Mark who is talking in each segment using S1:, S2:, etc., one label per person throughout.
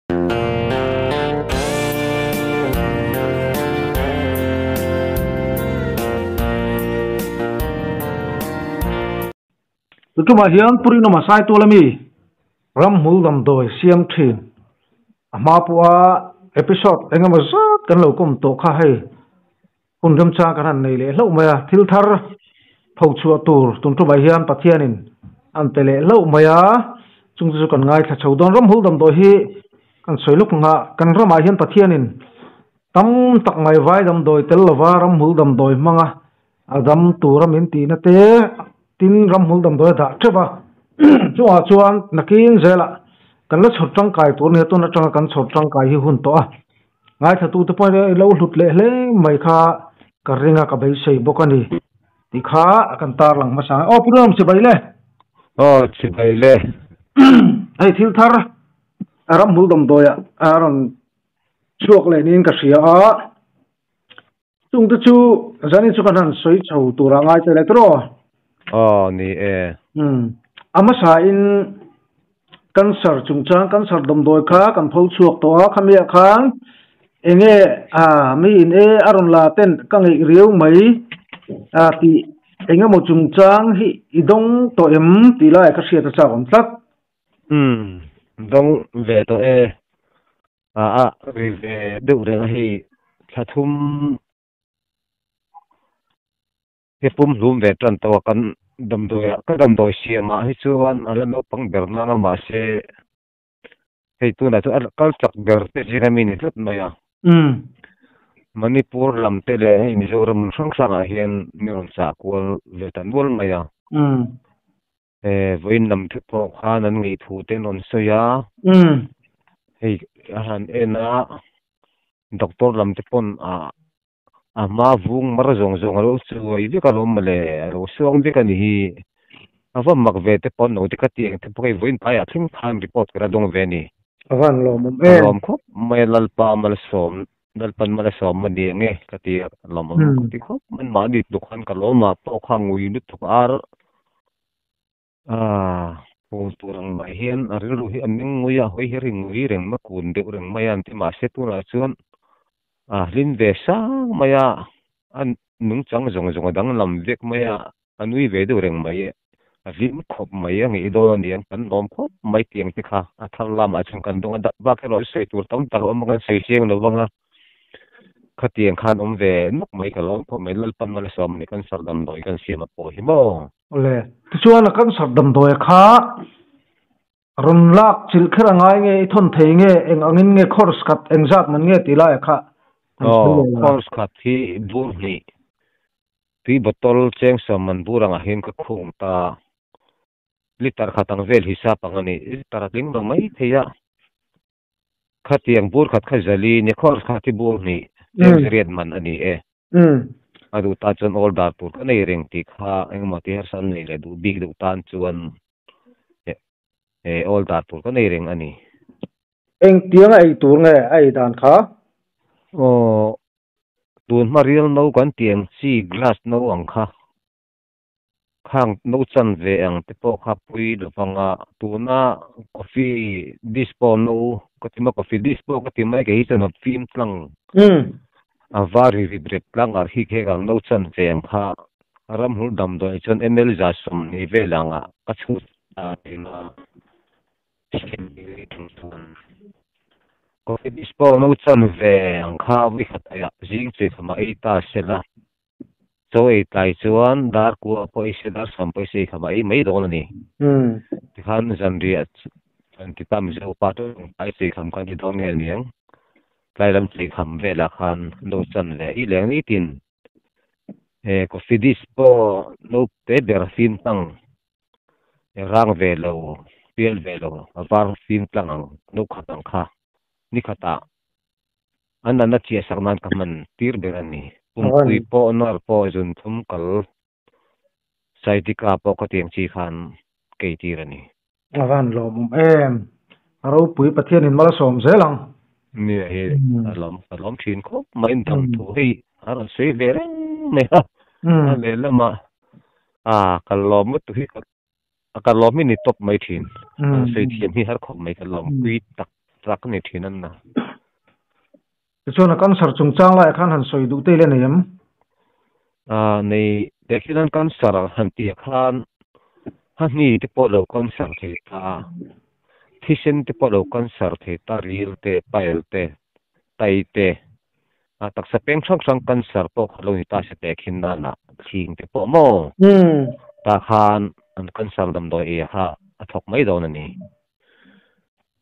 S1: Tutumah hian Purinawma Saitual ami ramhmul damdawi siam thin a hma pawha episode engemaw zat kan lo kawm tawh kha hei hun remchang kan han nei leh hlauh mai a, thil thar pho chhuah tur tun tumah hian Pathianin an pe leh hlauh mai a, chung chu kan ngaithla chho dawn. Ramhmul damdawi hi kan sawi lawk nghah kan ramah hian Pathianin tam tak mai vai damdawi tel lova ramhmul damdawi hmanga a dam tura min tihna te tin ramhmul damdawi a dah teuh a, chungah chuan nakin zelah kan la chhawr tangkai tur nia tun atanga kan chhawr tangkai hi hun tawh a, ngaithlatute pawh hi lo hlut leh hle mai kha ka ring a ka beisei bawk a ni tih kha kan tarlang hmasa ang. Aw Pu Rinawm chibai le.
S2: Aw chibai le.
S1: Hei thil thar ramhmul damdawiah a rawn chhuak leh niin ka hria a. Chung te chu zanin chu kan han sawi chho tura ngai che le tawh.
S2: Aw ni e.
S1: Um a hmasa in cancer chungchang cancer damdawi kha kan pho chhuak tawh a khamiah khan enge a mi in e a rawn la ten ka ngeih riau mai a tih engemaw chungchang hi i dawng tawh em tih lai ka hriat a chak awm tlat.
S2: Um dawng ve tawh e. A a ri ve deuh reng a hei thla thum hi pum hlum ve tan tawh a kan damdawi ah ka damdawi siam ah hi chuan a la naupang ber nana mahse hei tunah chuan a kal chak ber te zing ami ni tlat mai a. Manipur lam te leh hei Mizoram hrang hrang ah hian mi rawn chah kual ve ta nual mai a. Vawiin lam te pawh khan an ngaih thu te an rawn sawi a, hei a han en a, doctor lam te pawn ah a hma vung mar zawng zawng a lo chuai vek alawm mawle, a lo suang vek a ni hi, a va mak ve te pawh an lo ti ka ti ang te pawh hei vawiin tlaiah thleng khan report ka la dawng ve a ni.
S1: A van lawmawm em.
S2: A lawm khawp mai a, Lalpa malsawm Lalpan mal a sawm a ni ang e ka ti a, lawm ang ka ti khawp mai. Mahni tluk khan ka lawm a, pawh kha ngui lutuk ar phul tur ang mai hian a rilru hi a meng ngui a, hawi hi a ri ngui reng mai, kun deuh reng mai a an ti. Mahse tunah chuan a hlim ve sang mai a, a nungchang zawng zawng a danglam vek mai a, A nui ve deuh reng mai, a hlim khawp mai, a ngeih dawn a ni ang, kan lawm khawp mai tih ang te kha a thar lamah chuan kan dawng a, dat bak erawh sawi tur tam tak a awm a, kan sawi chiang lo vang a, khatiang khan awm ve nawk mai ka lawm khawp mai, Lalpan mal a sawm a ni, cancer damdawi kan siam a pawh hi maw?
S1: Awle, tichuan a cancer damdawi kha rawn lak chilh kher a ngai nge, i thawn thei nge, eng angin nge course khat engzat man nge tih lai a kha
S2: kan sawi leh la. Course khat hi bur hnih Tui bottle cheng sawm man bur angah hian ka khung ta. Liter khat ang vel hisap ang a ni. Liter a tling lo mai thei a. Khatiang bur khat kha zali ni khawr kha thi bur hnih cheng zariat man a ni e. A duh tan chuan order tur ka nei reng tih kha engemaw ti harsa an nei leh duh bik deuh tan chuan order tur ka nei reng a ni.
S1: Engtiang a ei tur nge a ei dan kha?
S2: Aw, Tun hma rial no kan tih ang chi glass no ang kha khang no chan ve ang te pawh kha pui lo vang a, tuna coffee dispo no ka ti mai coffee dispo ka ti mai kei hi chuan a fim tlang a var ri rip rep tlang ah khi khek ang no chan ve ang kha ramhul damdawi chuan ml 120 vel ang ah ka chhut ta thin a. Coffee dispo no chan ve ang kha vawikhat aiah zing chui kha mah ei ta se la, chaw ei tlai chuan dar kua pawh ei se dar sawm pawh ei se kha mah ei mai dawn a ni. Tikhan zanriah an ti ta Mizo pa chu tlai chui kham khan i dawn nge aniang, tlai lam chui kham velah khan no chan ve i leng nitin coffee dispo no te ber fim tang Rang ve lo, pial ve lo, a var fim tlang ang, no khat ang kha. Ni khatah an nana chiah sak nan ka hman tir ber a ni. Pumpui pawh, nar pawh, zun thum kal, saitika pawh khatiang chi khan kei tir a ni.
S1: A van lawmawm em! A ropui Pathianin mal a sawm zel ang.
S2: Nia hi a lawm a lawm thin khawp mai in dam thu hei a rawn sawi ve reng mai a, a lehlamah a ka lawm lutuk hi ka lawm hi ni tawp mai thin, an sawi thiam hi har khawp mai ka lawmpui tak. tak ni thin an na.
S1: Tichuan a cancer chungchang laiah khan han sawi duh te ila nei em?
S2: A nei teh khian an cancer han tih ah khan a hni te pawh lo cancer thei ta, thisen te pawh lo cancer thei ta, ril te, pile te, tai te, a taksa peng hrang hrang cancer pawh kha lo ni ta se teh khin nana thling te pawh maw tah khan an cancer damdawi ei kha a thawk mai dawn a ni.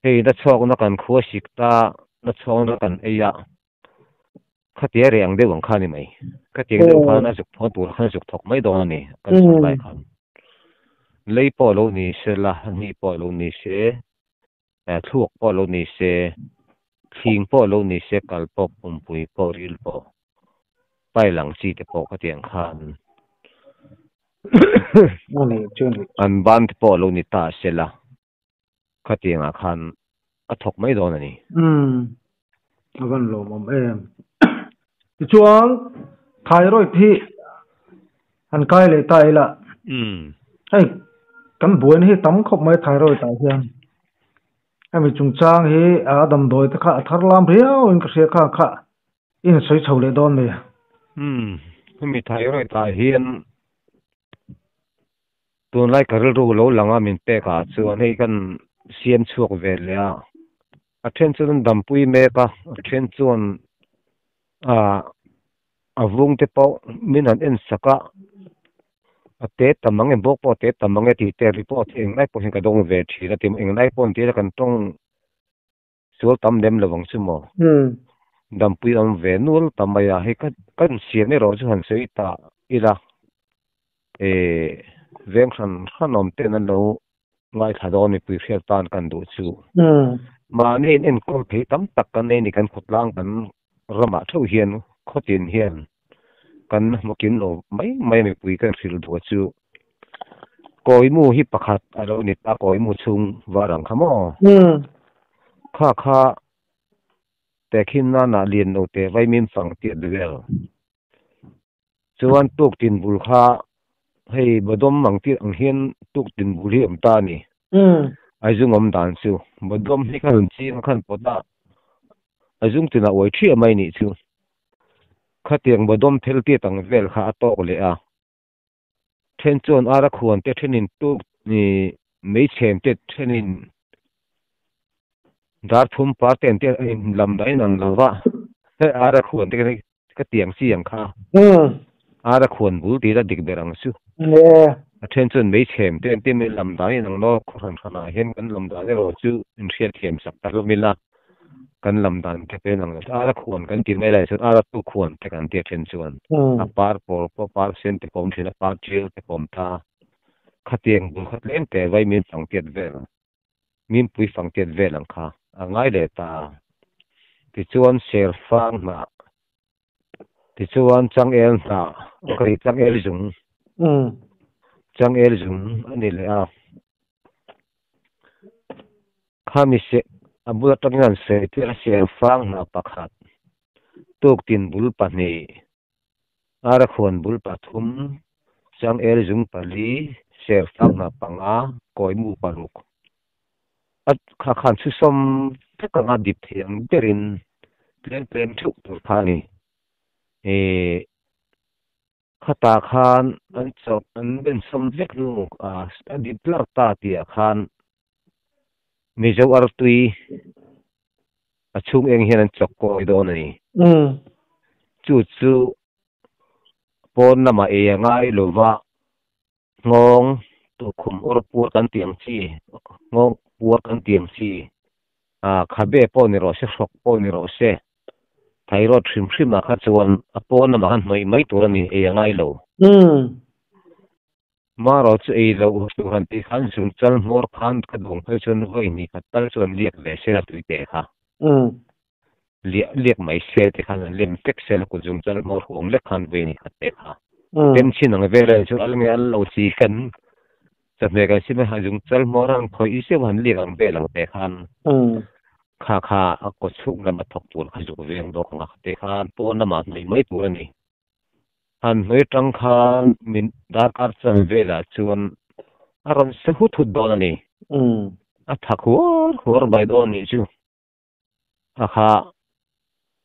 S2: Hei na chhuakna kan khua sik ta, na chhuakna kan ei a, khatia reh ang deuh ang kha a ni mai. Khatiang deuh khan a zuk thawn tur khan a zuk thawk mai dawn a ni cancer lai khan. Lei pawh lo ni se la, hni pawh lo ni se, thluak pawh lo ni se, thling pawh lo ni se, kal pawh, pumpui pawh, ril pawh, pile ang chi te pawh khatiang khan an ban te pawh lo ni ta se la. Khatiangah khan a thawk mai dawn a ni.
S1: Umm, a van lawmawm em. Tichuan, thyroid hi han kai leh ta ila.
S2: Umm.
S1: Hei, kan buaina hi tam khawp mai thyroid ah hian. Hemi chungchang hi a damdawi te kha a thar lam riau in ka hria kha kha i insawi chho leh dawn mai.
S2: Umm, hemi thyroid ah hian Tunlai ka rilru lo lang a min pek ah chuan hei kan siam chhuak ve leh a, a then chuan an dampui mek a, a then chuan ah a vung te pawh min han en sak a, a te tam ang e bawk pawh a te tam ang e tih te report hi englai pawh hian ka dawng ve thin a ti englai pawh an ti a kan tawng sual tam lem lo ang chu maw? Dampui awm ve nual ta mai a, hei kan siam erawh chu han sawi ta ila eh veng hran hran awm ten an lo ngaithla dawn mipui hriat tan kan duh chu. Mahni in enkawl thei tam tak kan nei a ni kan khawtlang kan ramah theuh hian khawtin hian kan hmu kim lo mai mai a mipui kan hrilh duh chu. Kawimu hi pakhat a lo ni ta, kawimu chhung var ang kha maw? Kha kha tehkhin nana lian lo teh vaimim fang tih vel. Chuan tuk tin bul kha hei Badawm ang tih ang hian tuk tin bul hi awm ta a ni. A zung awm dan chu Badawm hi khan rawn ching a khan pawt a, a zung tinah uai ṭhiah mai nih chu. Khatiang Badawm phel tiat ang vel kha a tawk leh a. Then chuan ara khuan te thenin tuk ni mei chhem te thenin dar thum par te an tia in lam dah in ang lo va hei ara khuan te ka tiang chi ang kha ara khuan bul tih la dik ber ang chu a then chuan mei chhem te an tia mai lam dan in ang lo khaw hran hran ah hian kan lam dan erawh chu in hriatthiam sak ta hlawm ila. Kan lam dan te pawhin ang lo. Ara khuan kan tih mai lai chuan ara tu khuan te kan tia then chuan a par pawl pawh par sen te pawh awm thin a, par tial te pawh awm ta. Khatiang bul kha tlem te vai min fang tiat vel, mimpui fang tiat vel ang kha a ngai leh ta. Tichuan serfang hnah, tichuan changel hnah, okay changel zung, changel zung a ni leh a. Khami se a bul atangin an sawi tir a serfang hna pakhat, tuktin bul pahnih, arakhuan bul pathum, changel zung pali, serfang hna panga, kawimu paruk. A kha khan chhusawm vek anga dip thei ang berin tlem tlem theuh tur kha a ni. Ih. Khatah khan an chawp an bensawm vek hnu a a dip tlar ta tih ah khan Mizo artui a chhung eng hian an chawk kawi dawn a ni. Chu chu pawn lamah ei a ngai lova nghawng tukhum awr puar kan tih ang chi nghawng puar kan tih ang chi ah khabe pawh ni rawh se hrawk pawh ni rawh se Thyroid hrim hrim ah kha chuan a pawn lamah khan hnawih mai tur a ni, ei a ngai lo. Marawh chu ei loh tur han tih khan zung chal hmawr khan ka duang phei chuan vawi hnih khat tal chuan liak ve se la tui teh kha. Liah liak mai se te khan an lem vek se la kut zung chal hmawr huam lek khan vawi hnih khat teh kha. Tem chhin ang vel ah chuan al nge al lo chi kan Chawhmeh kan sim a, zung chal hmawr a han khawih zeuh a, han liak ang vel ang te khan kha kha a kaw chhung lama thawk tur kha zuk veng dawk ang a te khan pawn lamah hnawih mai tur a ni. Han hnawih atang khan min darkar chan velah chuan a rawn se hut hut dawn a ni. A thak huar huar mai dawn nih chu. A kha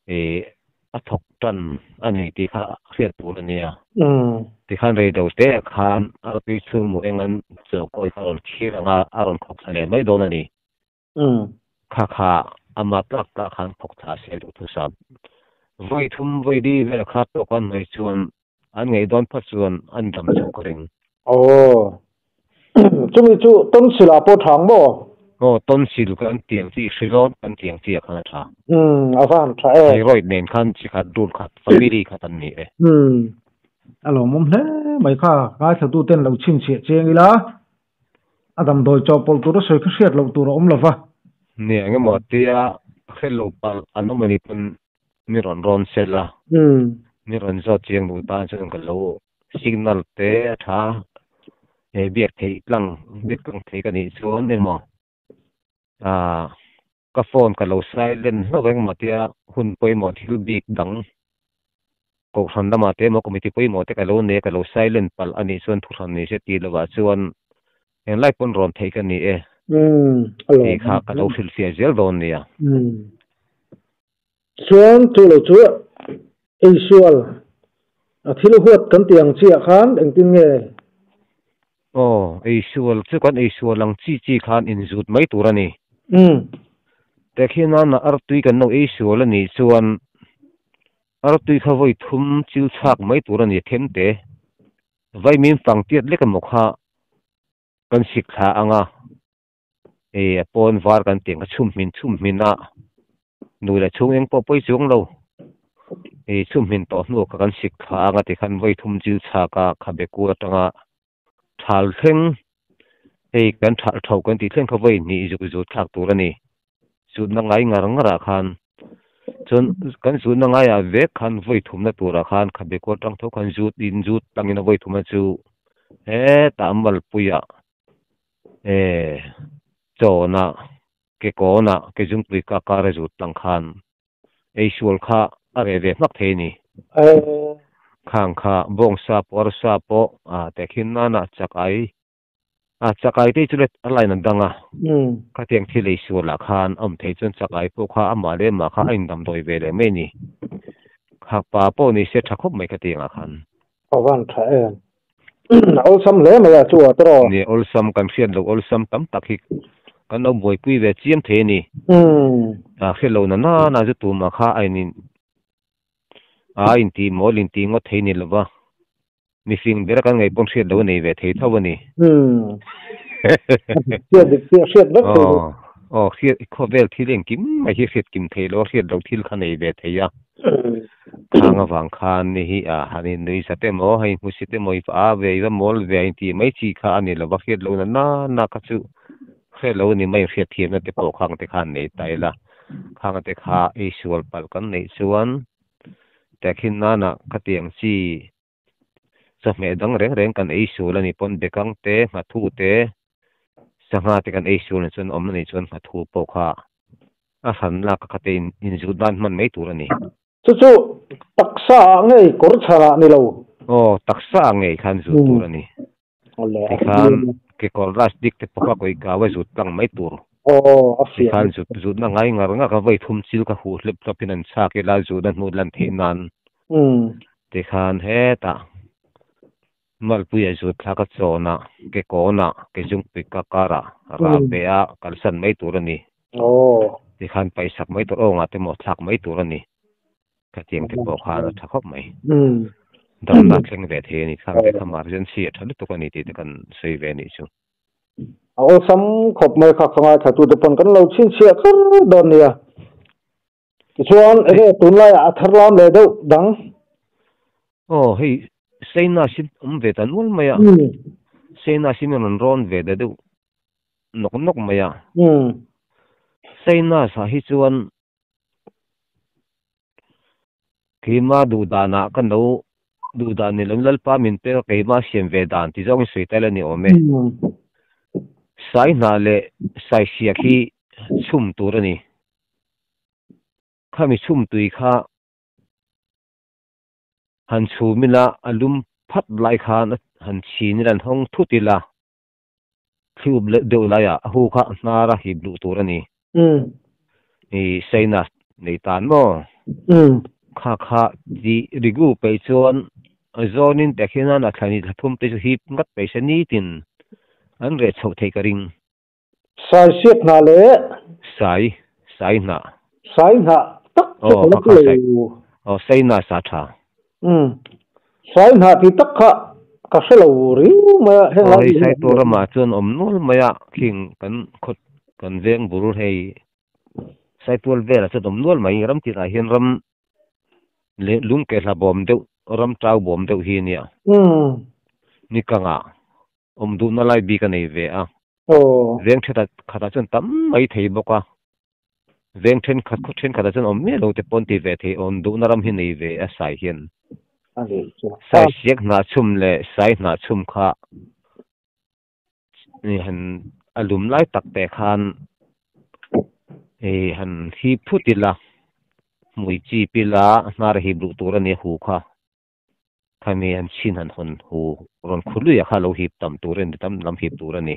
S2: e a thawk tan ani tih kha hriat tur a nia. Tikhan rei do te khan artui chhung mu engan chaw kawi kha a rawn thlir ang a, a rawn khawk thla leh mai dawn a ni. Kha kha ama tlak tlak khan khawk thla se duh thusam. Vawi thum vawi li vel kha tawk an mai chuan an ngaih dawn phawt chuan an dam chho ka ring.
S1: Aw. Chumi chu tonsil ah pawh tha ang maw?
S2: Aw, tonsil kan tiang chi, hrilawm kan tiang chi ah khan a tha.
S1: Umm, a va han tha e.
S2: Thyroid nen khan chi khat, rul khat, family khat an ni e.
S1: Umm, a lawmawm hle mai kha, ngaithla tu ten lo chhinchhiah cheng ila, a damdawi chawhpawlh tur a sawi kha hriat loh tur a awm lova.
S2: Nia, engemaw tia hre lo palh an awm a nih pawn mi rawn rawn sel a, mi rawn zawt chiang duh tan chuan ka lo signal te a tha he biak theih tlang biak tlang thei ka nih chuan emaw ah ka phone ka lo silent hlauh engemaw tia hun pawimawh thil bik dang kohhran lamah te emaw committee pawimawh te ka lo nei a ka lo silent palh a nih chuan thuhran ni se tih lovah chuan englai pawn rawn theih ka ni e tih kha ka lo hrilhfiah zel dawn nia.
S1: Chuan chu lo chu eisual a thil huat kan tih ang chiah khan engtin nge?
S2: Aw, eisual chu kan eisual ang chi chi khan inzut mai tur a ni. Tehkhin nana artui kan lo eisual a nih chuan artui kha vawi thum chil chhak mai tur a ni themte. Vaimin fang tiat lek emaw kha kan sik thla ang a. Hei a pawn var kan tih ang kha chhum hmin chhum hmin a nu leh chhung eng pawh pawi chuang lo hei chhum hmin tawh hnu kha kan sik thla ang a tikhan vawi thum chil chhak a khabe kul atanga thal thleng hei kan thal tho kan tih thleng kha vawi hnih zuk zut thlak tur a ni zutna ngai ngar ngar ah khan chuan kan zutna ngaiah vek khan vawi thumna turah khan khabe kul atang tho khan zut in zut tlangin a vawi thumna chu hetah malpuiah E chawna ke kawna ke zungpui ka kar a zut tlang khan ei sual kha a reh ve hmak thei a ni. Khang kha bawngsa pawh arsa pawh a tehkhin nana chak ai a chak ai te hi chu let a line a dang a khatiang thil ei sualah khan a awm thei chuan chak ai pawh kha amah leh amah kha a indamdawi ve leh mai a ni. Khakpa pawh ni se tha khawp mai khatiangah khan.
S1: A van tha em. A awlsam hle mai a chu a tawh.
S2: Ni awlsam kan hriat loh awlsam tam tak hi kan lo buaipui ve chiam thei a ni. A hriat loh na nana chu tumah kha a in a intih mawl intih ngawt thei ni lova mifing bera kan ngaih pawn hriat loh a nei ve thei tho a ni.
S1: Hriat dik chiah hriat vek thei lo.
S2: Aw hriat khawvel thil engkim mai hi hriat kim thei lo a hriat loh thil kha nei ve thei a. Khang avang khan ni hi a han in nui zat emaw hei hmusit emaw i va a ve i va mawl ve a intih mai chi kha a ni lo va hriat loh na na na kha chu hriat loh a ni mai hriat thiamna te pawh khang te khan nei ta ila khang te kha ei sual palh kan neih chuan tehkhin nana khatiang chi chawhmeh dang reng reng kan ei sual a nih pawn bekang te nghathu te sangha te kan ei sual chuan awm a nih chuan nghathu pawh kha a hran lak a khate in inzut nan hman mai tur a ni.
S1: Chu chu taksa ah ngei kawr chhan ah ni lo.
S2: Aw taksa ah ngei khan zut tur a ni. Tikhan kekawr last dik te pawh kha kawi kau a zut tlang mai tur.
S1: Aw a fiah.
S2: Tikhan zut zutna ngai ngar ngar a vawi thum chil kha huh hlep hlawp in an chhak ila zutna hnu lan theih nan. Tikhan hetah malpui a zut thlak a chawnah kekawnah kezungpui ka karah rah pe a kalsan mai tur a ni. Tikhan paihsak mai tur awngah te maw thlak mai tur a ni. Khatiang te pawh khan a tha khawp mai. Damna thleng ve thei a ni. Khang te kha emergency a tha lutuk a ni tih te kan sawi ve a nih chu.
S1: A awlsam khawp mai kha ka ngaithla tu te pawn kan lo chhinchhiah kher dawn nia. Tichuan enge tunlaiah a thar lam leh deuh dang.
S2: Aw hei Sainas hi awm ve ta nual mai a. Sainas hi min rawn rawn ve ta deuh nawk nawk mai a. Sainas ah hi chuan Keima duh danah ka no duh dan ni loin Lalpa min pek a keima siam ve dan ti zawngin sawi ta ila ni awm e. Sai hnah leh sai siak hi chhum tur a ni. Khami chhum tui kha han chhum ila a lum phat lai khan han chhin ila an hawng thut ila. Thliup deuh laiah a hu kha hnar a hip luh tur a ni. I sinus Nei tan maw? Kha kha ti rigu peih chuan zawnin te khian a thlani thla thum te chu hip ngat peih se nitin an reh chhoh theih ka ring.
S1: Sai siak hna leh.
S2: Sai, sai hnah.
S1: Sai hnah tak chu ka la ti lo.
S2: Aw sai hnah sa tha.
S1: Umm. Sai hnah tih tak kha ka hre lo riu mai a heng lai.
S2: Aw hei sai tur ramah chuan awm nual mai a khing kan khawt kan veng bul hei Saitual velah chuan awm nual mai ram tinah hian ram leh lung ke hla bawm deuh ram tau bawm deuh hi a nia. Ni kangah awm duhna lai bik a nei ve a. Veng thenkhat khatah chuan tam mai thei bawk a. Veng thenkhat khaw thenkhatah chuan awm miah lo te pawh an ti ve thei awm duhna ram hi nei ve a sai hian. Sai siak hnah chhum leh sai hnah chhum kha han a lum lai tak te khan hei han hip phut ila hmui chip ila hnar hip luh tur a nia hu kha khami han chhin han hawn hu rawn khu luia kha lo hip tam tur a ni tam lam hip tur a ni.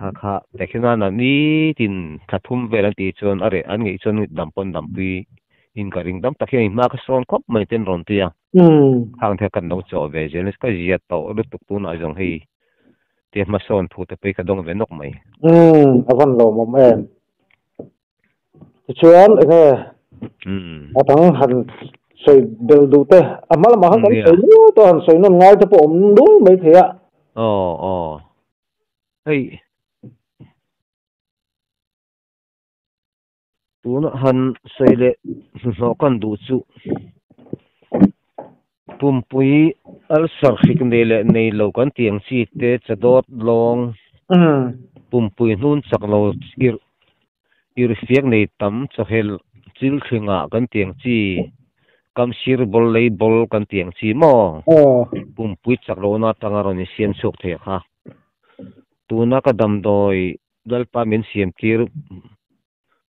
S2: Kha kha tehkhinana nitin thla thum vel an tih chuan a reh an ngeih chuan dam pawn dampui in ka ring dam tak hian i hma ka sawn khawp mai ten rawn ti a. Khang te kan lo chawh ve zel ka zia tawh lutuk tunah zawng hei tia hmasawn thu te pawh hi ka dawng ve nawk mai.
S1: Umm a van lawmawm em. Tichuan enge a dang han sawi belh duh te a hma lamah khan kan sawi nual tawh a han sawi nawn ngai te pawh awm nual mai thei a.
S2: Aw aw hei. Tuna han sawi leh hnuhnawh kan duh chu pumpui ulcer hrik nei leh nei lo kan tih ang chi te chadawt lawng pumpui hnun chak lo irh irhfiak nei tam chawhel chil thlingah kan tih ang chi kamsir bawl lei bawl kan tih ang chi maw pumpui chak lohna atanga rawn insiam chhuak thei a kha tuna ka damdawi Lalpa min siam tir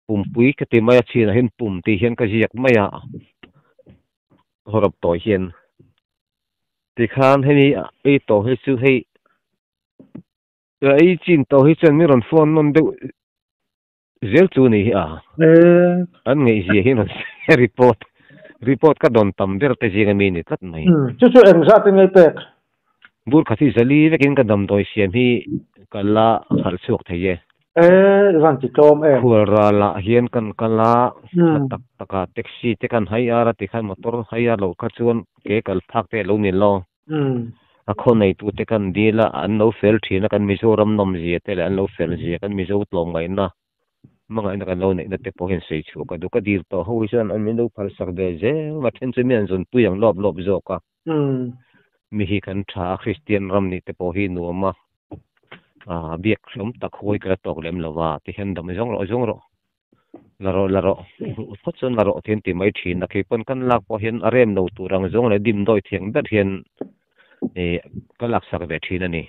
S2: pumpui ka ti mai a chinah hian pum tih hian ka ziak mai a hawrawp tawh hian tikhan hemi ei tawh hi chu hei ei chin tawh hi chuan min rawn phone nawn deuh zel chu ni hi a an ngaihzia hi rawn report report ka dawn tam ber te zinga mi ni tlat mai.
S1: Chu chu engzat in ngei pek?
S2: Bur khat hi zali vekin ka damdawi siam hi ka la harh chhuak thei e.
S1: E, i van ti tlawm em.
S2: Khual ralah hian kan kal a, tha tak takah taxi te kan hai ar a tikhan motor hai ar loh kha chuan ke kal phak te a lo ni lo. A khaw neitu te kan dil a, an lo fel thin a, kan Mizoram nawmzia te leh an lo fel zia, kan Mizo tlawmngaihna hmangaihna kan lo neihna te pawh hian sawi chhuah ka duh. Ka dil tawh ho hi chuan an min lo phalsak ve zel a, then chu mi an zawnpui ang lawp lawp zawk a. Mi hi kan tha a, Kristian ram nih te pawh hi nuam a, ah biak hlawm tak huai ka la tawk lem lo va, ti hian dam zawng rawh zawng rawh, la rawh la rawh, phawt chuan la rawh ti hian ti mai thin a, kei pawn kan lak pawh hian a rem lo tur ang zawng leh dimdawi thiang ber hian ih ka laksak ve thin a ni.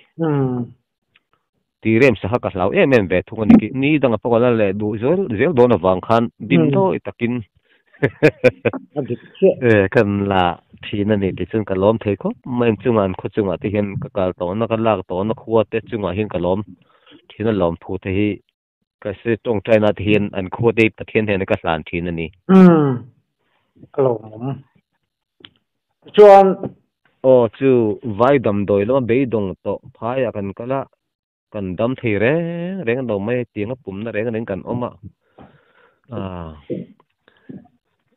S2: Ti rem sakha ka hlau em em ve thung a ni ki ni danga pawh ka la leh duh zel zel dawn avang khan dimdawi takin kan la thin a ni tih chuan ka lawm thei khawp mai ang chungah an khaw chungah te hian ka kal tawhna ka lak tawhna khua te chungah hian ka lawm thin a lawm thu te hi ka se tawngtaina te hian an khua te hi Pathian hnena ka hlan thin a ni.
S1: Umm ka lawmawm. Chuan.
S2: Aw chu vai damdawi lama beidawng tawh phaiah kan kal a, kan dam thei reng reng lo mai tiang a pumna reng reng kan awm a, ah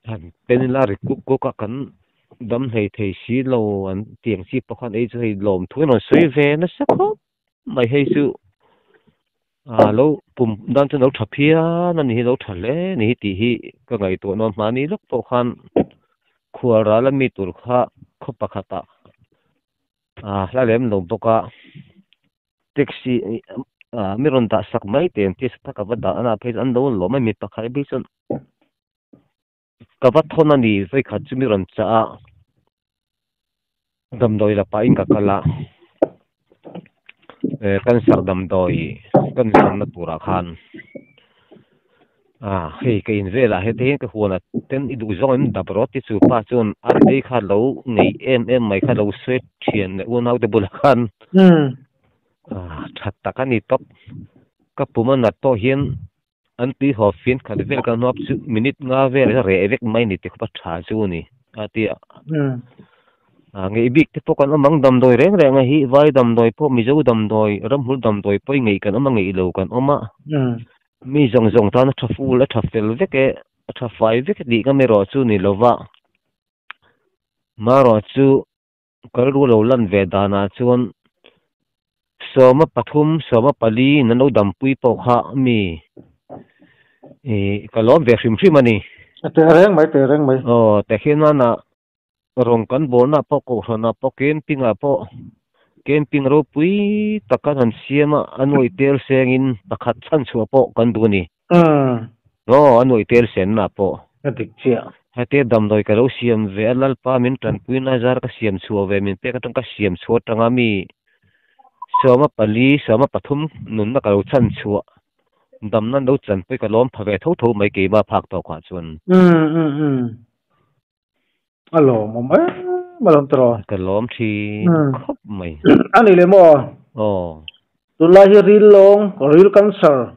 S2: han pen ila ri kuk kuk a kan dam hlei thei si lo an tiang chi pawh khan ei chu hei lawm thu in rawn sawi ve nasa khawp mai hei chu ah lo pum dan chu lo tha phian a ni hi lo tha hle a ni hi tih hi ka ngaihtuah nawn hmani lawk pawh khan khual ral a mi tur kha khaw pakhatah ah hla lem lo bawk a taxi ah mi rawn dah sak mai te an ti a ka va dah a phei chuan an lo lawm a mi pakhat phei chuan ka va thawn a ni vawikhat chu mi rawn chah a damdawi la pahin ka kal a eh cancer damdawi kan zawnna turah khan ah hei ka in velah heti hian ka huanah ten i duh zawng em dap rawh ti chu pa chuan a tei kha lo nei em em mai kha lo sawi thian leh unau te bulah khan ah tha tak a ni tawp ka pum a nat pawh hian. An tui haw fian khat vel kan hnuap chu minute nga vel a reh vek mai ni ti khawp a tha chu a ni a ti a. Ngeih bik te pawh kan awm ang damdawi reng reng a hi vai damdawi pawh Mizo damdawi ramhmul damdawi pawh i ngeih kan awm a ngeih lo kan awm a. Mi zawng zawng tan a tha ful a tha fel vek e a tha fai vek e tih ngam erawh chu ni lova. Marawh chu ka rilru lo lan ve danah chuan 13, 14 in an lo dampui pawh kha mi ih ka lawm ve hrim hrim a ni.
S1: A teh reng mai, teh reng mai.
S2: Aw, tehkhin nana rawng kan bawlna pawh kohhranah pawh camping ah pawh camping ropui tak kan han siam a, a nuaih tel sengin pakhat chhan chhuah pawh kan duh a ni. Aw, a nuaih tel senna pawh.
S1: A dik chiah.
S2: Hete damdawi ka lo siam ve a, Lalpa min tanpuina zar ka siam chhuah ve min pek atang ka siam chhuah atanga mi 14, 13 nunna ka lo chhan chhuah damna an lo chanpui ka lawm pha ve tho tho mai keimah phak tawkah chuan.
S1: Umm umm umm. A lawmawm em a lawm tawh.
S2: Ka lawm thin khawp mai.
S1: A ni le maw?
S2: Aw.
S1: Tunlai hi ril lawng, ril cancer,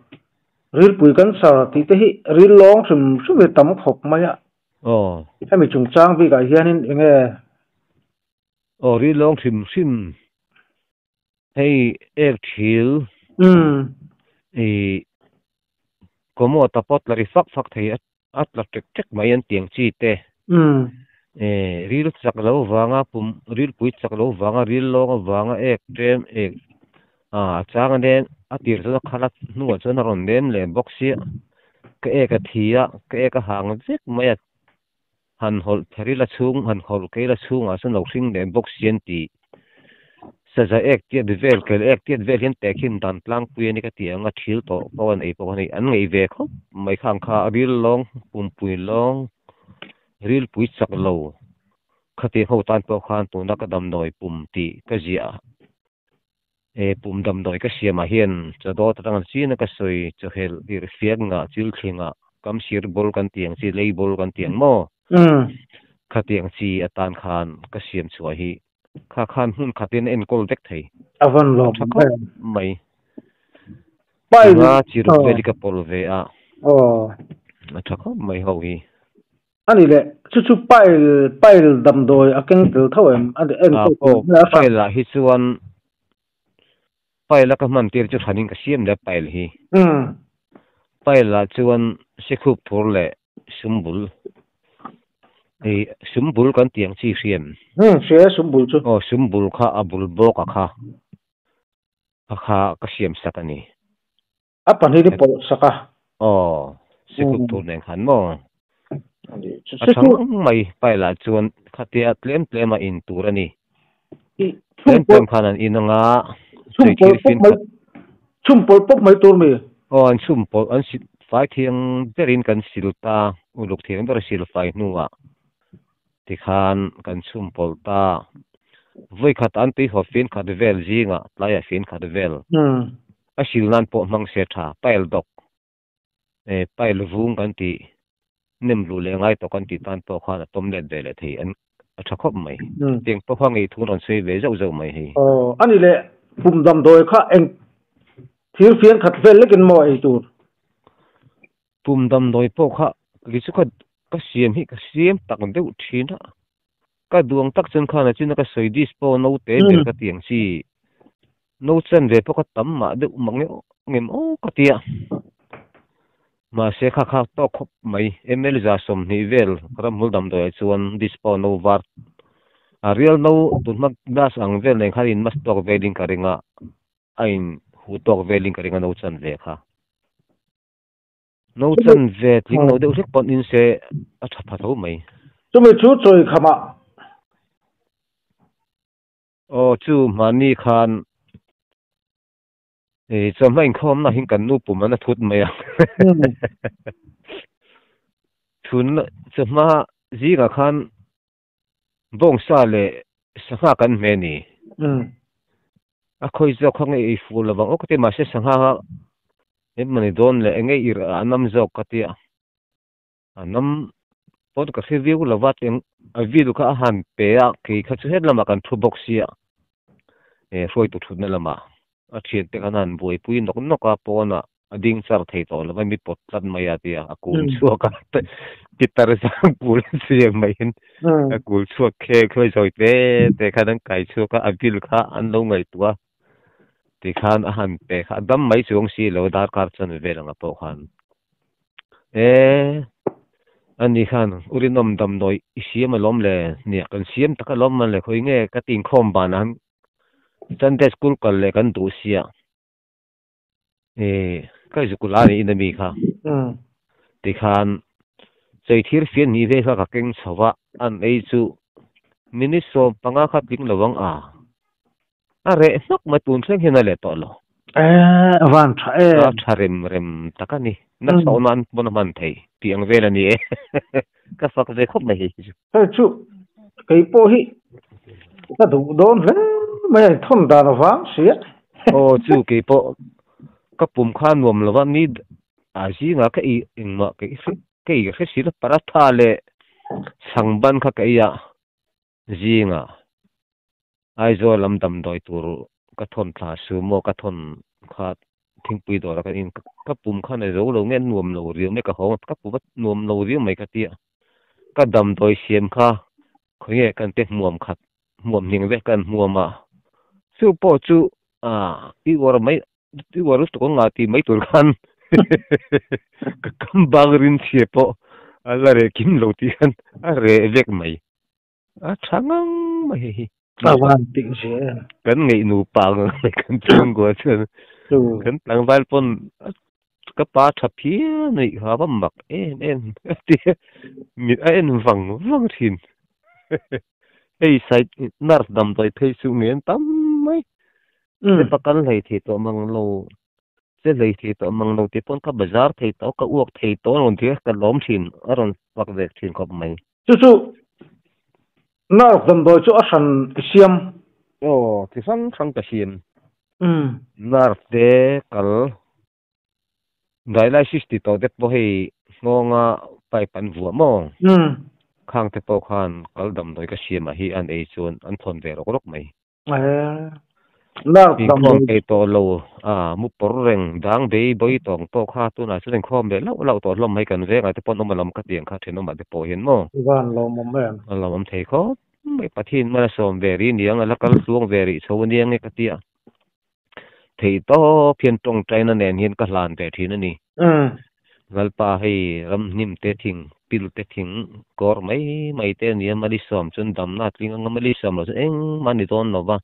S1: rilpui cancer tih te hi ril lawng hrim hrim hi tam khawp mai a.
S2: Aw.
S1: Hemi chungchang bikah hianin eng nge?
S2: Aw, ril lawng hrim hrim. Hei ek thil.
S1: Umm.
S2: I kawmaw ta pawh tla ri fak fak thei a. A tla ṭek ṭek mai an tiang chi te. Ril chak lo vanga pum rilpui chak lo vanga ril lawng avanga ek tlem ek a chang a nen a tir chuan a khal a hnuah chuan a rawn nem leh bawk sia ka ek a thi a ka ek a hang vek mai a han hawlh pher ila chhung han hawlh kei ila chhungah chuan lo hring leh bawk si an ti. Saza ek tiat vel, kel ek tiat vel hian tehkhin dan tlangpui a ni ka ti ang a, thil tawh pawh an ei pawh a ni. An ngaih ve khawp mai kha ang kha, ril lawng, pumpui lawng, rilpui chak lo khatiang ho tan pawh khan tuna ka damdawi pum tih ka ziah e, pum damdawi ka siamah hian chawdawt atang an chin a ka sawi chawhelh irhfiak ngah chilthling ah kamsir ball kan tih ang chi, lei ball kan tih ang maw? Khatiang chi atan khan ka siam chhuah hi Kha khan hmun khatin a enkawl vek thei.
S1: A van lawm
S2: Tha khawp mai. Pai Nga chi ruk vel hi ka pawlh ve a.
S1: Aw.
S2: A tha khawp mai ho hi.
S1: Ani le, chu chu pile pile damdawi a keng tel tho em? A enkawl
S2: tel hmel a hran. Pile ah hi chuan pile a ka hman tir chu hranin ka siam leh a pile hi. Pile ah chuan sikhup thur leh Sumbul. Hei sumbul kan tih ang chi hriam.
S1: Hmm, hria e sumbul chu.
S2: Aw, sumbul kha a bul bawk a kha. A kha ka siam sak a ni.
S1: A pahnih hi pawlh sak a.
S2: Aw, sikhup tur nen khan maw. A tha ngang mai pile ah chuan khatia tlem tlem a in tur a ni. Tlem tlem khan an in anga
S1: chhum pawlh pawp mai chhum pawlh pawp mai tur mi.
S2: Aw an chhum pawlh an sil fai thiang berin kan sil ta uluk thiang ber a sil fai hnuah tikhan kan chhum pawlh ta vawi khat an tui haw fin khat vel zingah tlaiah fin khat vel a sil nan pawh hmang se tha pile dawk e pile vung kan tih nem luh leh ngai tawh kan tih tan pawh khan a tawm let ve leh thei an a tha khawp mai. Tiang pawh kha ngei thu rawn sawi ve zauh zauh mai hei.
S1: Aw a ni le pum damdawi kha eng thil fian khat vel lekin maw ei tur?
S2: Pum damdawi pawh kha kei chu ka ka siam hi ka siam tak deuh thin a, ka duang tak chuan khan a chin a ka sawi dish pawh naute ber ka ti ang chi. No chan ve pawh ka tam mah deuh mak ngeuh ngem aw ka ti a. Mahse kha kha tawk khawp mai. ML 120 vel ramhmul damdawiah chuan dispo no var a real no tunhma glass ang vel nen khan in mas tawk velin ka ring a, a in huh tawk velin ka ring a no chan ve kha. No chan ve tling lo deuh hlek pawn in se a tha pha tho mai.
S1: Chumi chu chawi khamah.
S2: Aw chu mahni khan e chawhma inkhawmna hin kan nu pum an a thut mai a. Chhun chawhma zingah khan bawngsa leh sangha kan hme ni. A khawi zawk kha nge ei fuh lovang aw ka ti mahse sangha kha engmawni dawn leh enge irh a nam zawk ka tia. A nam pawh ka hre viau lo va, eng a video kha a han pe a, kei kha chu het lamah kan thu bawk sia, e hruaitu thutna lamah a thiante khan a han buaipui nawk nawk a pawnah. A ding char thei tawh lo va mi pawt tlat mai a tia a kul chhuak a pitar zang pul siam maiin a kul chhuak khe khawi zawi te te khan an kai chhuak a a bill kha an lo ngaihtuah a tikhan a han pe kha a dam mai chuang si lo darkar chuan vel anga pawh khan e ani khan urinawm damdawi i siam alawm le nia kan siam tak alawm man le khawi nge ka ti inkhawm banah han Sunday school kal leh kan duh sia. Eh, ka zukula ni in ami kha. Tikhan chei thir fian hnih vel kha ka keng chho a, an ei chu minute 15 kha tling lo ang a. A reh hnawk mai tun thleng hian a leh tawh lo.
S1: Eh, a van tha em.
S2: A tha rem rem tak a ni. Na chhoh nan pawn a hman thei tih ang vel a ni e. Ka fak ve khawp mai hei hi chu.
S1: Hei chu kei pawh hi ka duh dawn hle mai a, thawn dan avang sia.
S2: Aw chu kei pawh ka pum kha nuam lo va ni a zingah ka ei engmah ka ei ka hre si lo paratha leh chhangban kha ka ei a zingah Aizawl lam damdawi tur ka thawn thla sumo ka thawn kha thingpui dawrah ka in ka pum khan a zo lo nge nuam lo riau mai ka hawng a ka pum a nuam lo riau mai ka ti a ka damdawi siam kha khawnge kan te hmuam khat hmuam hning vek kan hmuam a chu pawh chu ah i uar mai i uar lutuk ang a tih mai tur khan ka kam bang rin chhia pawh a la reh kim lo tih khan a reh vek mai. A tha ngang mai hei hi.
S1: A van tih zia em.
S2: Kan ngeih nupa ngang mai kan chhungkua chuan kan tlangval pawn ka pa tha phian a nih kha va mak em em a ti a mit a en vang vang thin. Hei side nurse damdawi phei chu nge an tam mai. Step a kal hlei thei tawh mang lo. Che hlei thei tawh mang lo tih pawn ka bazar thei tawh ka uak thei tawh a rawn ti a ka lawm thin a rawn fak ve thin khawp mai.
S1: Chu chu nerve damdawi chu a hran i siam.
S2: Aw, chi hrang hrang ka siam. Nerve te kal dialysis ti tawh te pawh hei nghawnga pipe an vuah maw? Khang te pawh khan kal damdawi ka siamah hi an ei chuan an thawn ve rawk rawk mai. Inkhawm peih tawh lo a, mu pawr reng dang bei bawi tawng pawh kha tunah chuan inkhawm leh lauh lauh tawh hlawm mai kan vengah te pawh an awm alawm ka tiang kha thenawmah te pawh hian maw?
S1: Van lawmawm em?
S2: A lawmawm thei khawp mai Pathian hmana sawm ve rih aniang a la kal tluang ve rih chho aniang e ka tia. Theih tawp hian tawngtaina nen hian ka hlan ve thin a ni. Lalpa hei ramhnim te thing, pil te thing, kawr mai mai te a nia, mali sawm chuan damna a tling anga mali sawm loh chuan engmah a ni dawn lo va.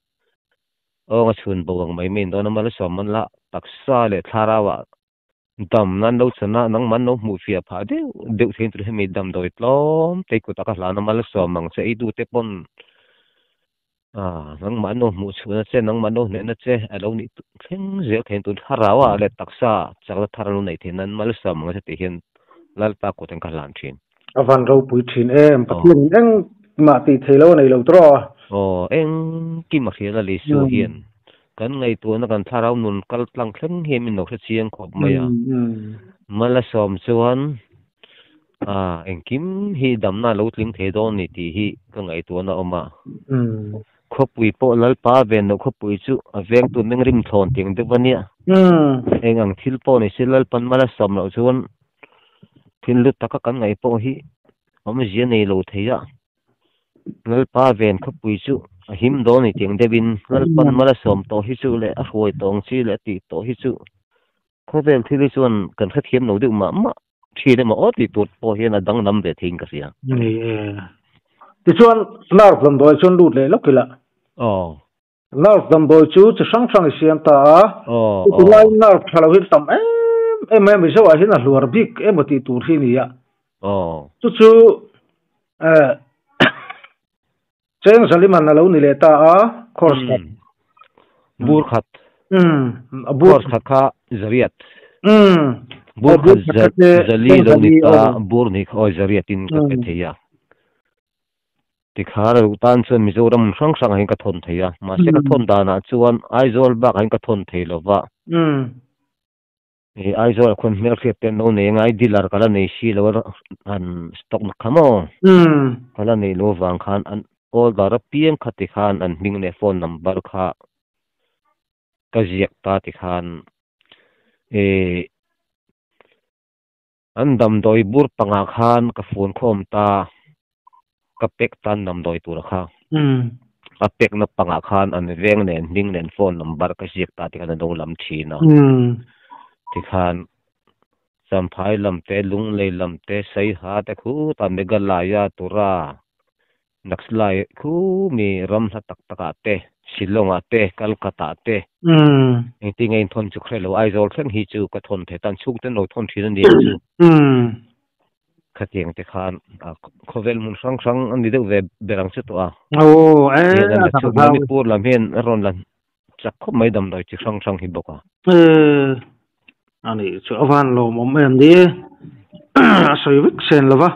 S2: Awnga chhun bo ang mai mai a ni dawn a, mali sawm man lah taksa leh thlarauah damna an lo chan a, nangmah an lo hmuh fiah phah deuh deuh theih tur hemi damdawi tlawm te kutah ka hlan a, mali sawm ang che ei dute pawn Ah, nangmah an lo hmuh chhuahna che, nangmah an lo hnehna che a lo nih thleng zel theih tun thlarau ah leh taksa chakna thar an lo neih theih nan malsawm ang che tih hian Lalpa kut an ka hlan thin.
S1: A van ropui thin em, Pathian in engmah tih theih lo a nei lo tawh a.
S2: Aw, engkim a hriat a Lisu hian kan ngaihtuahna kan thlarau nun kal tlang thleng hian min lo hre chiang khawp mai a. Malsawm chuan A, engkim hi damna a lo tling thei dawn ni tih hi ka ngaihtuahna a awm a. Khawpui pawh Lalpa a ven loh khawpui chu a vengtu meng rim thlawn tih ang deuh a nia. Eng ang thil pawh ni se Lalpan mal a sawm loh chuan thil hlu taka kan ngaih pawh hi awmzia nei lo thei a. Lalpa a ven khawpui chu a him dawn ni tih ang deuhin Lalpan mal a sawm tawh hi chu leh a hruai tawh ang chi leh a tih tawh hi chu khawvel thil hi chuan kan hrethiam lo deuh mah mah. Thin emaw aw tih tur pawh hian a danglam ve theiin ka hria.
S1: Ni e. Tichuan nerve damdawi chuan lut leh lawk ila.
S2: Aw.
S1: Nerve damdawi chu chi hrang hrang i siam ta a.
S2: Aw.
S1: Chuti laiin nerve tha lo hi tam em em mai a, Mizo ah hian a hluar bik emaw tih tur hi a ni a.
S2: Aw.
S1: Chu chu eh cheng zaliman a lo ni leh ta a, course khat.
S2: Bur khat.
S1: Umm, a bur.
S2: Course khat kha zariat.
S1: Umm.
S2: Bur khat zali lo ni ta, bur ni kha awi zariat in ka pe thei a. Tikhan a duh tan chuan Mizoram hrang hrang ah hian ka thawn thei a, mahse ka thawn danah chuan Aizawl bak ah hian ka thawn thei lo va. Hei Aizawl ah khuan hmelhriat te an lo nei angai dealer ka la nei si lo a han stock na kha maw ka la nei lo vang khan an order apiang kha ti khan an hming leh phone number kha ka ziak ta ti khan eh. An damdawi bur panga khan ka fun khawm ta ka pek tan damdawi tur kha. A pek na panga khan an veng nen hming nen phone number ka ziak ta tikhan an lo lam thin a. Tikhan Champhai lam te Lunglei lam te Saiha te khutah Meghalaya tura Naxalai khu mi ram hla tak takah te, Shillong-ah te, Calcutta-ah te, engtin nge inthawn chu hre lo, Aizawl thleng hi chu ka thawn thei tan chhungte an lo thawn thin a ni ang chu. Khatiang te khan khawvel hmun hrang hrang a ni deuh ve ber ang chu tawh a. Manipur lam hian a rawn la chak khawp mai damdawi chi hrang hrang hi bawk a.
S1: A nih chu a van lawmawm em ni a sawi vek sen lo va.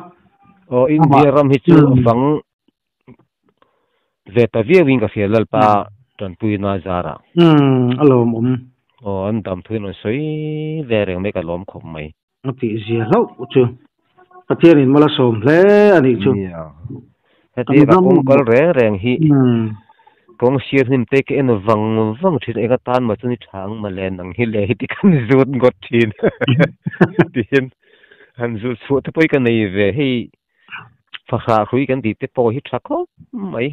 S2: Aw India ram hi chu vang ve ta viau in ka hria Lalpa tanpuina zara.
S1: A lawmawm.
S2: Aw an dam thuin rawn sawi ve reng mai ka lawm khawp mai.
S1: A tih zia hlauh chu Pathianin mal a sawm hle a nih chu.
S2: Nia. Heti ka kawng kal reng reng hi kawng sir hnim te ka en vang vang thin eng atan mah chuan i tha ang mah le nang hi le heti kan zut ngawt thin tihian han zut chhuah te pawh hi ka nei ve hei fahrah hrui kan tih te pawh hi tha khawp mai.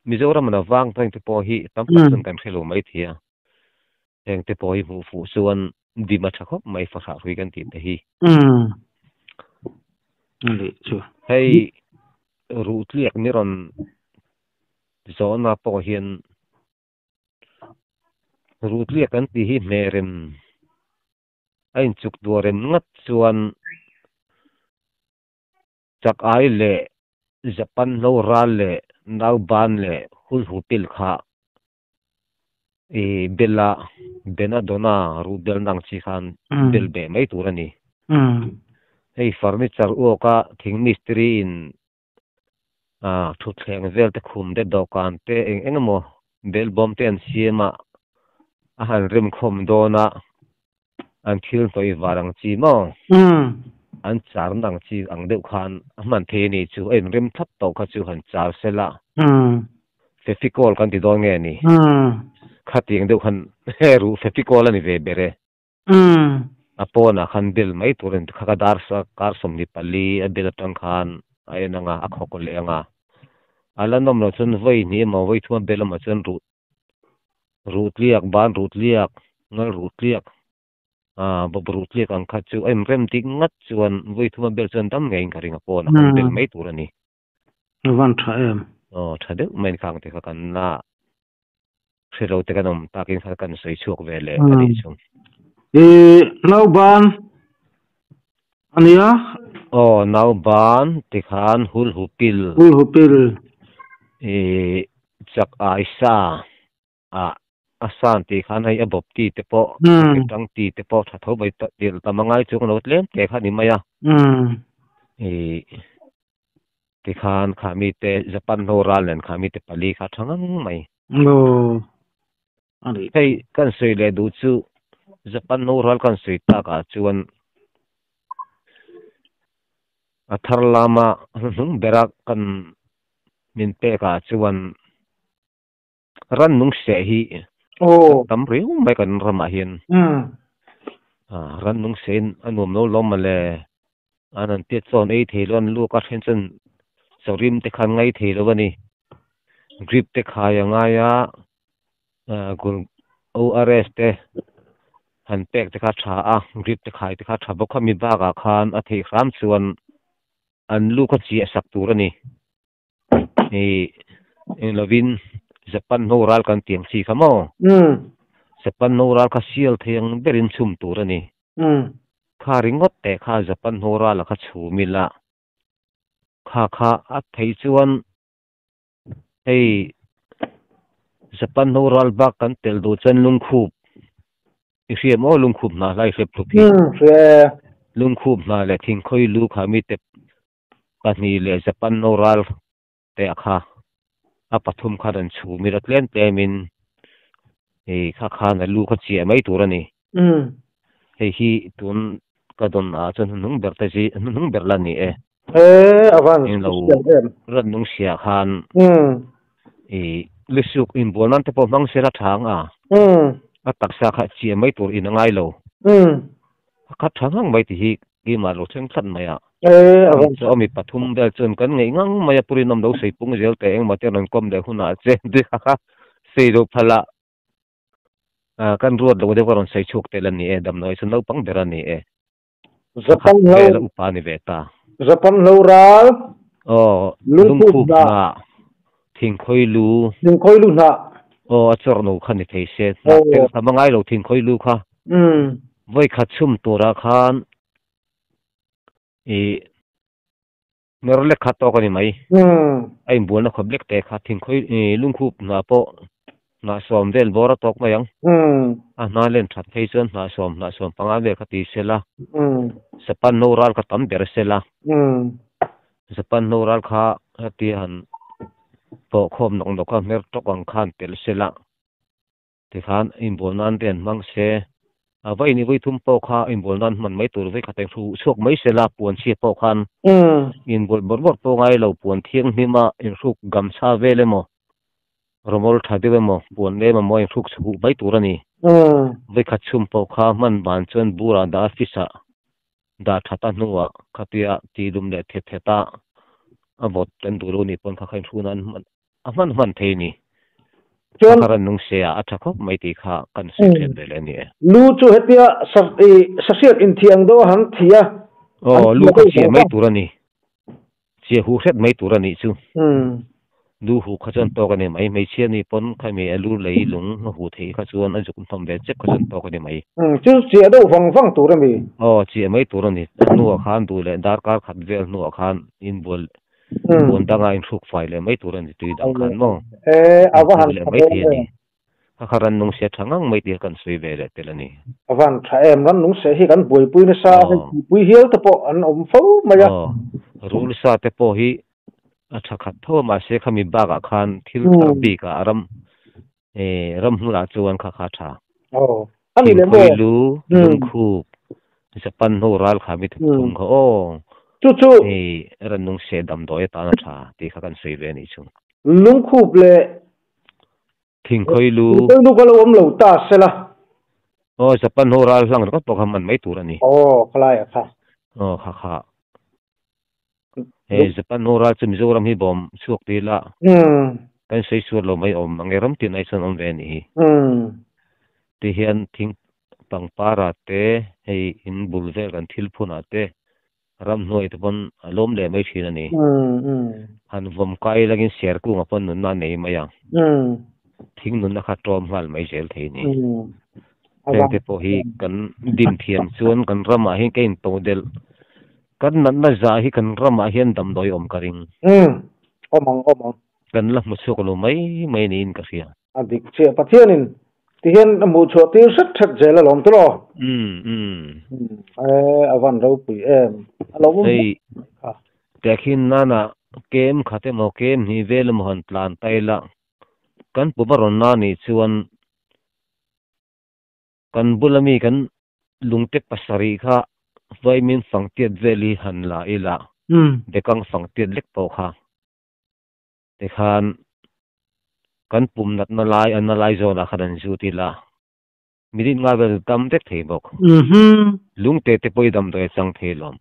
S2: Mizoram an avang te pawh hi tam tak chuan kan hre lo mai thei a. Heng te pawh hi hmuh fuh chuan dim a tha khawp mai fahrah hrui kan tih te hi. Hei ruh tliak ni rawn zawhna pawh hian ruh tliak kan tih hi hmerem a inchuk duah rem ngat chuan chak ai leh Japan hlo ral leh nauban leh hulhu pil kha I bela bena dawna ruh bel nang chi khan bel beh mai tur a ni. Hei furniture uaka thing mistiri in thutthleng vel te khum te dawhkan te eng eng emaw bel bawm te an siam a, a han rem khawm dawn a, an thil hnawih var ang chi maw an char na ang chi ang deuh khan a hman thei a ni chu a inrem thlap tawh kha chu han char sel a Feficol kan ti dawn nge ni khatiang deuh khan he ruh Feficol a ni ve ber e a pawnah khan bel mai tur a ni kha ka dar kar 24 a bel atang khan a en ang a a khawk leh ang a a la nawm loh chuan vawi hnih emaw vawi thum a bel emaw chuan ruh Ruh tliak, ban ruh tliak, ngal ruh tliak, ah bawp ruh tliak ang kha chu a inrem dik ngat chuan vawi thuma bel chuan dam ngeiin ka ring a pawn a kan bel mai tur a ni.
S1: A van tha em?
S2: Aw tha deuh mai khang te kha kan la hre lo te kan awm takin kha kan sawi chhuak ve leh a nih chu.
S1: I nauban a nia?
S2: Aw nauban tikhan hulhu pil.
S1: Hulhu pil.
S2: I chak ai sa ah a san tih khan hei a bawp ti te pawh a ke tang ti te pawh tha tho mai tirh tam a ngai chuang lo tlem te kha a ni mai a. I tikhan khami te Japan ho ral nen khami te pali kha tha ngang mai.
S1: Aw a ni.
S2: Hei kan sawi leh duh chu Japan ho ral kan sawi takah chuan a thar lama hnuhnung bera kan min pekah chuan rannung seh hi tam riau mai kan ramah hian rannung sehin a nuam lo lawm mawle an han tiat chuan ei thei lo an luk a then chuan chawrim te khan ngai thei lo a ni drip te khai a ngai a ORS te han pek te kha a tha a drip te khai te kha a tha bawk a mi bakah khan a theih hram chuan an lu kha chiah sak tur a ni. Hei eng lovin Japan ho ral kan tiang chi kha maw? Japan ho ral kha sial thei ang berin chhum tur a ni. Kha ringawt teh kha Japan ho ral a kha chhum ila kha kha a thei chuan hei Japan ho ral bak kan tel duh chuan lungkhup i hria maw lungkhup hnah hlai hrep thup hi. Lungkhup hnah leh thingkhawi lu kha mite pahnih leh Japan no ral te a kha a pathum khan an chhum ila tlem tlem in hei kha khan a lu kha chiah mai tur a ni. Hei hi tun ka dawn ah chuan hnuhnung ber te chi hnuhnung ber la ni e. Englo rannung siah khan i lusuk inbual nan te pawh hmang sela tha ang a, a taksa kha chiah mai tur in a ngai lo. Kha tha ngang mai ti hi ki ma lo thleng tlat mai a.
S1: E avan
S2: Chaw mi pathum vel chuan kan ngei ngang mai a purin awm lo sei pung zel te engmaw te rawn kawm leh hunah che ti kha kha sei lo phala kan ruat lo deuh ka rawn sei chhuak tel a ni e damdawi chu naupang ber a ni e.
S1: Japan
S2: Pakhat
S1: lo
S2: vel a upa ni ve ta.
S1: Japan lo ral
S2: Aw
S1: lungkhup
S2: lungkhup
S1: hna
S2: hna thingkhawi lu
S1: thingkhawi lu hna
S2: aw a chawrh no kha ni thei se hnah
S1: aw
S2: tel tam a ngai lo thingkhawi lu kha
S1: um
S2: vawi khat chhum turah khan ih mer lek kha tawk a ni mai.
S1: Um
S2: A inbualna khawp lek te kha thingkhawi ih lungkhup hna pawh hnah sawm vel bawr a tawk mai ang.
S1: Um
S2: A hna len that phei chuan hnah sawm hnah sawm panga vel kha ti sela
S1: um
S2: Japan no ral kha tam ber sela
S1: um
S2: Japan no ral kha heti han pawh khawm nawk nawk a hmer tawk ang khan tel sela tikhan inbual nan te an hmang se a vai ni vawi thum pawh kha inbual nan hman mai tur vawi khat a inhru chhuak mai sela puan chhia pawh khan
S1: um
S2: inbual bawrh bawrh pawh ngai lo puan thianghlim a inhruk gamchha vel emaw rawmawl tha deuh emaw puan lem emaw a inhruk chhuh mai tur a ni.
S1: Um
S2: Vawi khat chhum pawh kha hman ban chuan burah dah a fis ah dah that a hnuah khatia ti dum leh thet thet a a vawt kan duh lo nih pawn kha kha inhru nan hman a hman hman thei a ni.
S1: Chuan
S2: Kha ran nung se a a tha khawp mai tih kha kan sawi
S1: um
S2: hriat ve leh a ni e.
S1: Lu chu hetia sa i sahriat inthiang deuh a han thi a an
S2: Aw lu
S1: thia
S2: kha
S1: deuh
S2: chhiah
S1: vang
S2: mai
S1: vang.
S2: tur a ni. Chhiah huh hret mai tur a nih chu.
S1: Um
S2: Lu huh kha chuan tawk a ni mai. Hmeichhia ni pawn khami a lu lei lung a huh theih kha chuan a zuk hnawm ve chep kha chuan tawk a ni mai.
S1: Um chu chiah deuh vang vang tur a mi.
S2: Aw chiah mai tur a ni. A hnuah khan duh leh darkar khat vel hnuah khan inbual
S1: Um
S2: puan danga inhruk fai leh mai tur a ni tui dang khan maw.
S1: E a va
S2: Inhruk
S1: han
S2: leh
S1: tha
S2: mai
S1: dawn
S2: thei a
S1: em.
S2: ni. Kha kha ran nung se tha ngang mai tih kan sawi ve leh tel a ni.
S1: A van tha em ran nung se hi kan buaipui nasa a hei
S2: Aw.
S1: pui hial te pawh an awm fo mai a.
S2: Aw rul sa te pawh hi a tha khat tho a mahse khami bakah khan thil thar
S1: Um
S2: bikah a ram eh ram hmunah chuan kha kha tha.
S1: Aw a ni leh
S2: Thingkhawi
S1: maw.
S2: lu
S1: Um
S2: lungkhup Japan ho ral kha mi
S1: um
S2: thum kha aw
S1: Chu chu
S2: hei ran nung se damdawi atan a tha tih kha kan sawi ve a nih chu.
S1: Lungkhup leh
S2: Thingkhawi lu.
S1: Thingkhawi lu ka lo awm lo ta sela.
S2: Aw Japan ho ral hlang ringawt pawh kha man mai tur a ni.
S1: Aw khalai a kha.
S2: Aw kha kha. Hei Japan ho ral chu Mizoram hi bawm chhuak ti ila.
S1: Um.
S2: Kan sawi sual lo mai awm ang e ram tin ai chuan awm ve a nih hi.
S1: Um.
S2: Ti hian thing pangpara te hei in bul vel kan thil phunah te Ramhnuai te pawn a lawm leh mai thin a ni. Han vawm kai langin ser kungah pawn nunna a nei mai a. Thing nunna kha tlawm nghal mai zel thei a ni. Heng te pawh hi kan dim thiam chuan kan ramah hian ka into delh. Kan natna zah hi kan ramah hian damdawi awm ka ring.
S1: Awm ang awm ang.
S2: Kan la hmu chhuak lo mai mai niin ka hria.
S1: A dik chiah Pathianin tihian a hmuh chhuah tir hret hret zel alawm tawh aw.
S2: Umm umm.
S1: E a van ropui em. A lo awm
S2: Hei
S1: kha.
S2: Tehkhin nana kem khat emaw kem hnih vel emaw han tlan ta ila kan pu va rawn na nih chuan kan bula mi kan lungte pasarih kha vaimin fangtiat vel hi han la ila bekang fangtiat lek pawh kha. Tikhan kan pum natna lai a na lai zawnah khan an zut ila minute nga vel dam vek thei bawk. Lungte te pawh i damdawi a chang thei lawm.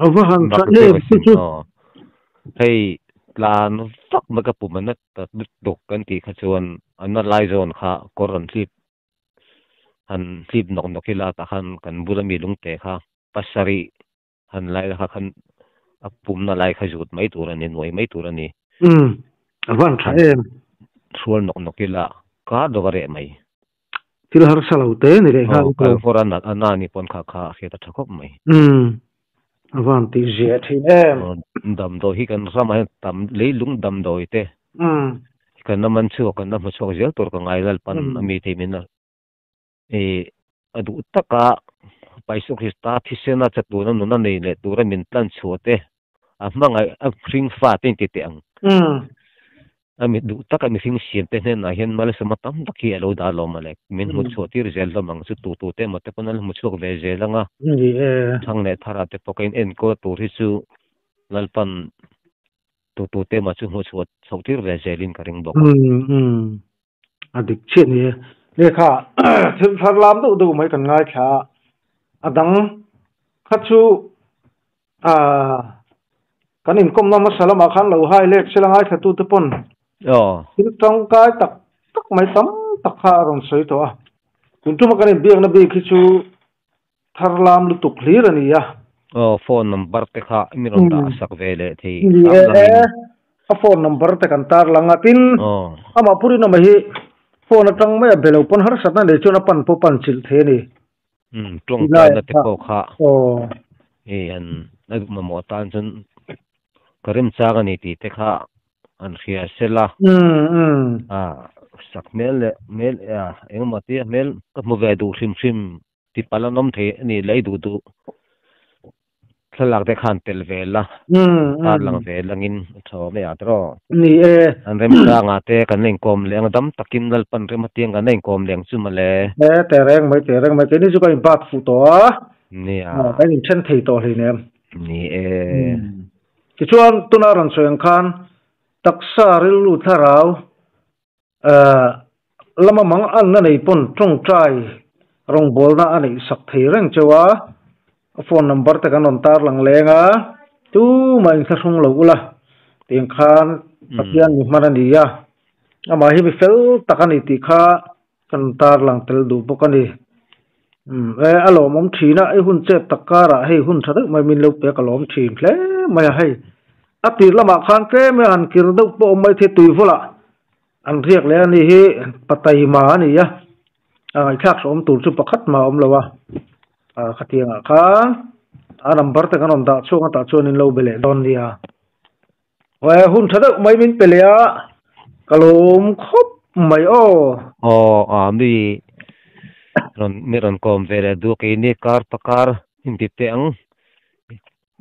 S1: A va han
S2: Mak
S1: tha
S2: deuh
S1: em
S2: asin
S1: chu chu.
S2: aw. Hei tlan vak mai ka pum a na ta lutuk kan tih kha chuan a na lai zawn kha kawr an hlip han hlip nawk nawk ila tah khan kan bula mi lungte kha pasarih Han lai kha khan a pumna lai kha zut mai tur a ni, nuai mai tur a ni.
S1: Umm, a van tha em.
S2: Hrual nawk nawk ila kar dawk a reh mai.
S1: Thil harsa lo te ni leh nghal.
S2: Aw, kal vawr a nat a na ni pawn kha kha a hriat a tha khawp mai.
S1: Umm, a van tih zia thin em.
S2: Aw, damdawi hi kan ramah hian tam leilung damdawi te.
S1: Umm.
S2: Kan la man chhuak, kan la hmu chhuak zel tur ka ngai lalpan a mi thei min a. I a duh taka Paisuk Krista thisena chatuna nuna nei leh tura min tlan chhuah te, a hmangaih a hring fa te inti teh ang. A mi duh taka mihring siam te hnenah hian malsawma tam tak hi a lo dah lawm a le. Min hmu chhuah tir zel hlawm ang chu tu tu te emaw te pawn an hmu chhuak ve zel ang a. Thang leh thara te pawh ka in enkawl tur hi chu Lalpan tu tu te emaw chu hmu chhuah chhoh tir ve zelin ka ring bawk a.
S1: A dik chiah ni e. Lehkha thil thar lam deuh deuh mai kan ngaithla a, a dang kha chu aah kan inkawmna hmasa lamah khan lo hai lek sela ngaithlatute pawn thil tangkai tak tak mai tam tak kha a rawn sawi tawh a. Tun tuma kan inbiakna bik hi chu thar lam lutuk hlir a ni a.
S2: Aw phone number te kha mi rawn dah sak ve leh thei
S1: Ni e, a phone number te kan tar lang a, tin amah Pu Rinawma hi phone atang mai a be lo pawn harsatna nei chuan a pan pawh pan chilh thei a ni.
S2: Umm tawngtaina te pawh kha hei an a mamawh atan chuan ka remchang a ni tih te kha an hria sela a sak hmel leh hmel engemaw tia hmel ka hmu ve duh hrim hrim ti palh an awm thei a nih leh i duh duh thlalak te khan tel ve la tar lang ve langin a tha awm e ah tawh.
S1: Ni e.
S2: An remchangah te kan la inkawm leh ang dam takin Lalpan rem atiang kan la inkawm leh ang chu mawle.
S1: E tehreng mai tehreng mai keini chu ka inbat fuh tawh a.
S2: Nia.
S1: Kan inthen thei tawh hleinem.
S2: Ni e.
S1: Tichuan tuna rawn sawi ang khan taksa rilru thlarau Lama mang anna nei pawn tawngtai rawngbawlna a neih sak thei reng cheu a, a phone number te kan rawn tarlang leng a, tumah inthlahrung lo ula tiang khan Pathian mi hman a ni a, amah hi mi fel tak a ni tih kha kan tarlang tel duh bawk a ni. Umm e a lawmawm thin a, i hun chet tak karah hei hun tha deuh mai min lo pek a lawm thin hle mai a hei. A tir lamah khan tlem e han kir deuh pawh awm mai thei tuivawlah an riak leh a ni hi pataima a ni a, a ngaihthlak hrehawm tur chu pakhat mah a awm lo a, ah khatiangah khan a number te kan rawn dah chhuak a tah chuan in lo be leh dawn nia. Aw e hun tha deuh mai min pe leh a, ka lawm khawp mai aw.
S2: Aw a mi rawn mi rawn kawm ve leh duh keini kar pakar inti teh ang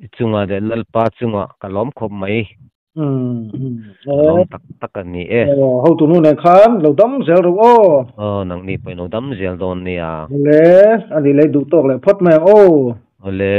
S2: i chungah leh Lalpa chungah ka lawm khawp mai. Ka lawm tak tak a ni e.
S1: Aw hotu nu nen khan lo dam zel rawh aw.
S2: Aw nangni pawhin lo dam zel dawn nia.
S1: Awle a ni lei duh tawk leh phawt mai ang aw.
S2: Awle.